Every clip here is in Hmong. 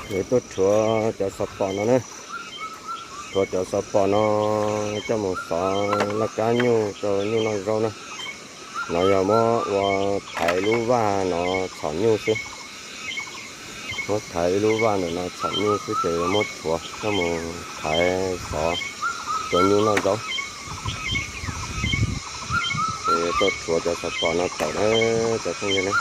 Tuaj rhuav cov xov pom no na, rhuav cov xov pom no coj mus xov laj kab nyuj rau nyuj noj zaub na. No yog muab ua thaiv lub vaj no txhom nyuj xwb. Muab thaiv ib lub vaj ntawm no txhom nyuj xwb ces muab rhuav coj mus thaiv xov rau nyuj noj zaub. Ces tuaj rhuav cov xov pom no tawm na, cov phooj ywg na.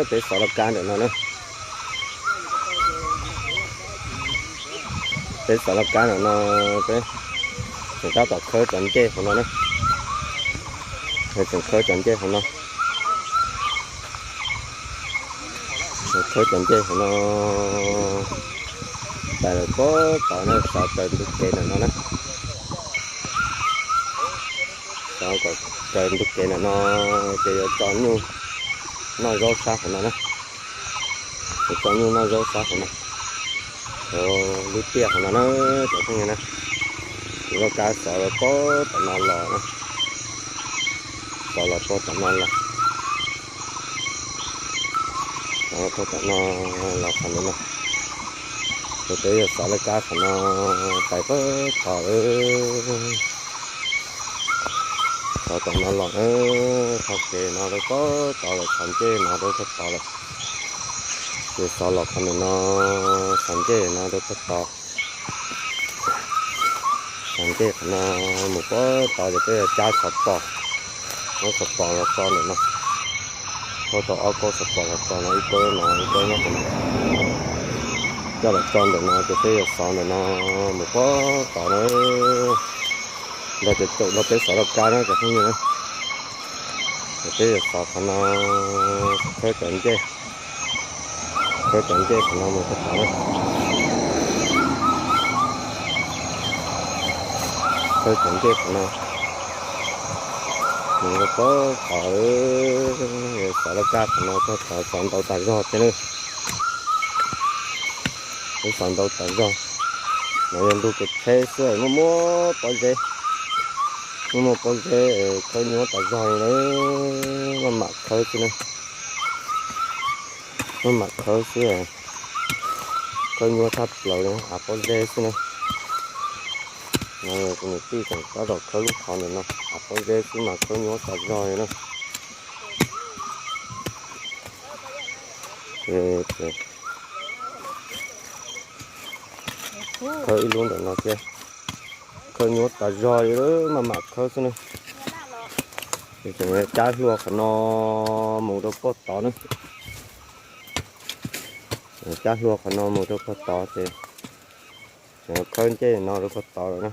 Peb xov laj kab ntawm no na. Peb xov laj kab ntawm no, peb tseem tab tom khawb cov ncej hauv no na. Tseem khawb cov ncej hauv no. Khawb cov ncej hauv no. Pais lawm puag tod na, xov raws ntug kev ntawm no na. Xov kom raws ntug kev ntawm no ces yuav tso nyuj noj zaub sab hauv no na. Yuav tso nyuj noj zaub sab hauv no. Hauv lub tiaj hauv no na, cov phooj ywg na. Kuv laj kab xov lawm puag tom no los na. Xov los puag tom no los. Xov los puag tom no los qhov ntawm no. Ces peb yuav xov laj kab qhov no pais puag tod lawm. Xov tom no los na, qhov kev no rau puag tod lawm, xov ncej no rau puag tod lawm. Ces xov los qhov ntawm no, xov ncej no rau puag tod. Xov ncej qhov no mus puag tod ces peb yuav cab xov pos, muab xov pos los tso ntawm no. Thauj tau ob kauj xov pos los tso no, ib kauj no, ib kauj nyob qhov no. Coj los tso ntawm no ces peb yuav xov ntawm no mus puag tod na. Nrog cov caum nrog peb xov laj kab na cov phooj ywg na. Ces peb yuav xov qhov no, khawb cov ncej, khawb cov ncej qhov no mus puag tod na. Khawb cov ncej qhov no mus rau puag tod, xov laj kab qhov no txog tod xov ntau tas zog thiab na. Peb xov ntau tas zog. No yog ntug kev tsheb xwb, muaj muaj pob zeb, muaj muaj pob zeb khawb nyuaj tas zog li na. Maj mam khawb xwb na. Maj mam khawb xwb, khawb nyuaj tshaj plaws li, av pob zeb xwb na. No kuv niam tij tseem tab tom khawb lub qhov ntawm no, av pob zeb xwb mas khawb nyuaj tas zog li na. Ces khawb ib lub ntawm no thiab, khawb nyuaj tas zog li, maj mam khawb xwb na. Ces tseem cab hlua qhov no mus rau puag tod na. Cab hlua qhov no mus rau puag tod ces tseem khawb ncej no rau puag tod lawm na.